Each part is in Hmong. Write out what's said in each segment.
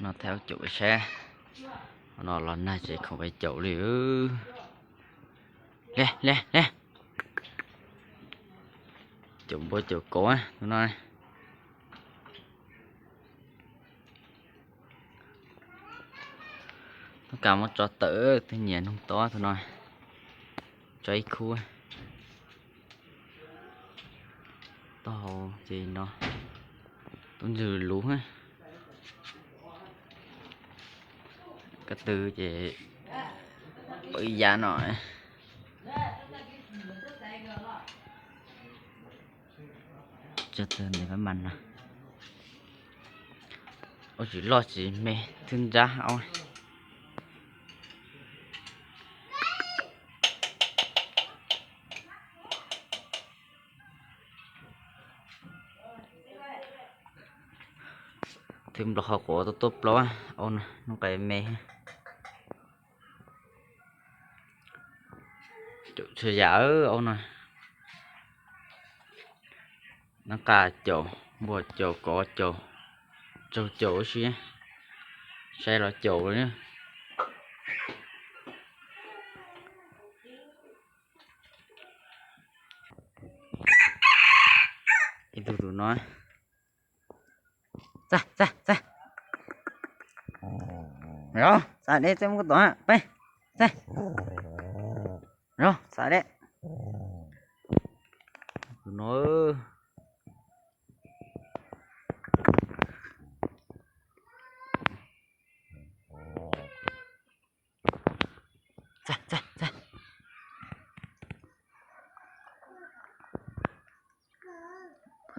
No thaij ua caum saib, no los nag tsev khoom peb caum li. Le le le, caum npua caum kauv tus no. Tub kas muab tso tawm, twb nyias noog tob tus no. Tso ib khub. Taub hau ces no, tub ntswg luv. Kab tw ces pw yav no. Ua tsis loj tsis me, thwb nrab ob. Thwb nplo qhov quav tuaj tuaj plaub, aub no noj qe me. Caum txhua yam aub no. Nab qa caum, npua caum, kov caum, tsaug caum ua si, saib los caum li. Ib tug tus no. Txav, txav, txav. Rov, txav deb, txav muab tom, peb, txav. Rov, txav deb. Tus no.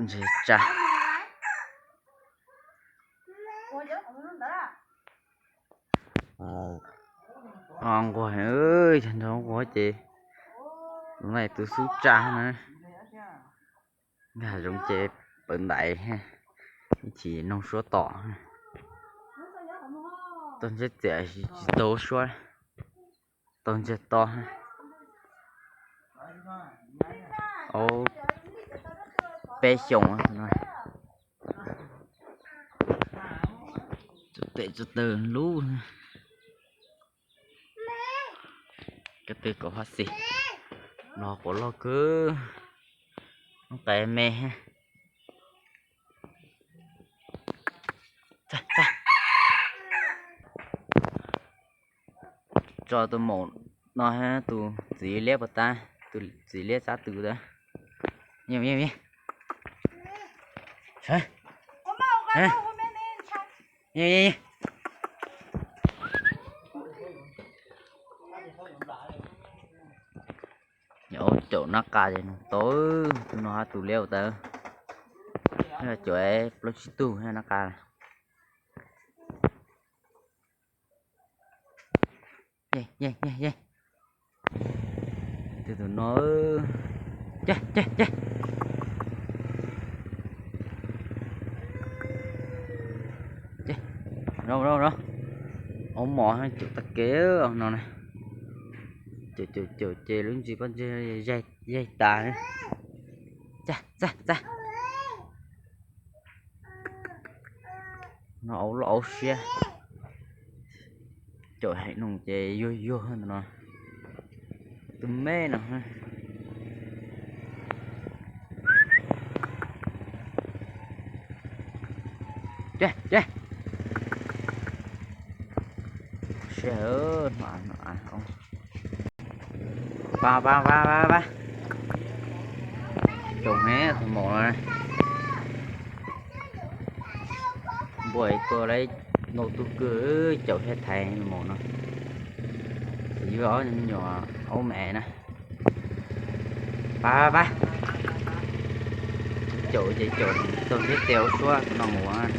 Ntses tsa. Nquag, yog nrog nquag ces tus no tus xub tsa na. Nkag zoov ces pawv ntais, ib chim noog suab tom. Tau ntsej txiam tsis tau suab, tau ntsej to. Aub peb xyoos no. Txog tes txog taw lub. Kab tw kauv hab xis, no quav loj kawg, noj qe me. Tso tus maum no, tus txiv liab puas tas, tus txiv liab xab tw tas. Yog aub caum nab qa ces nug tau, tus no hab tus liab tas. Caum plaub tsib tug nab qa. Tus no, ces ces ces, aub mos caum tag kev no na. Caum caum caum ces lub ntsis pob ntseg yaig tas. Txav txav txav. No aub loj aub siab, caum heev no ces yuag yuag no. Tus me no. Ces ces, siab no. Pab pab pab pab, caum me tus maum no. Npua tua lawm, ntau tug kawg, caum thiab thaiv maum no. Yuav ob me nyuam aub me na. Pab pab pab, caum ces caum txog ntiab txias ua suab no mus.